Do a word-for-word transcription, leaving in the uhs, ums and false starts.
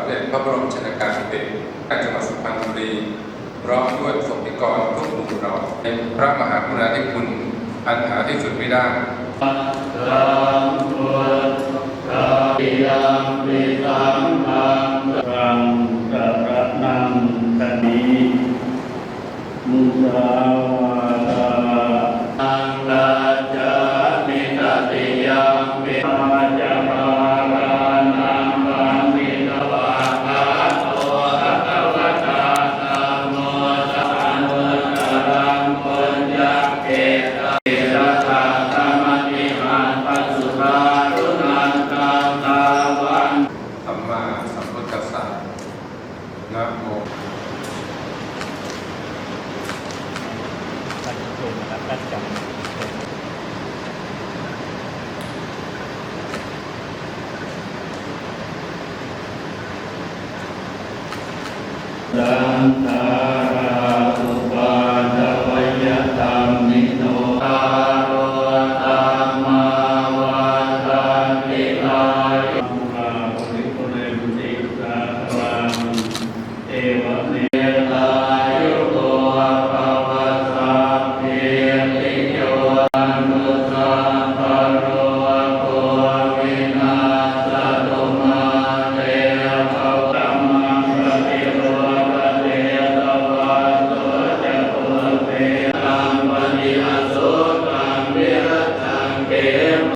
สมเด็จพระบรมชนกาธิเบศร จังหวัดสุพรรณบุรี พร้อมด้วยสงฆ์นิกรทุกหมู่เหล่า เป็นพระมหากรุณาธิคุณอันหาที่สุดมิได้ Sampādiyampi saṅghaṃ saraṇaṃ gacchāmi. Musāvādā. Gacchāmi. Tatiyampi. Ācārānaṃ paṇḍitānaṃ. Bhagavato arahato sammāsambuddhassa. Anuttaraṃ puññakkhettaṃ. Sammāsambuddhassa. Namo. สังขาร upadavayadhammino. Kārā dhammā vaḍḍhanti kāyā. Pūrā paripuṇenti sāgaraṃ. Evameva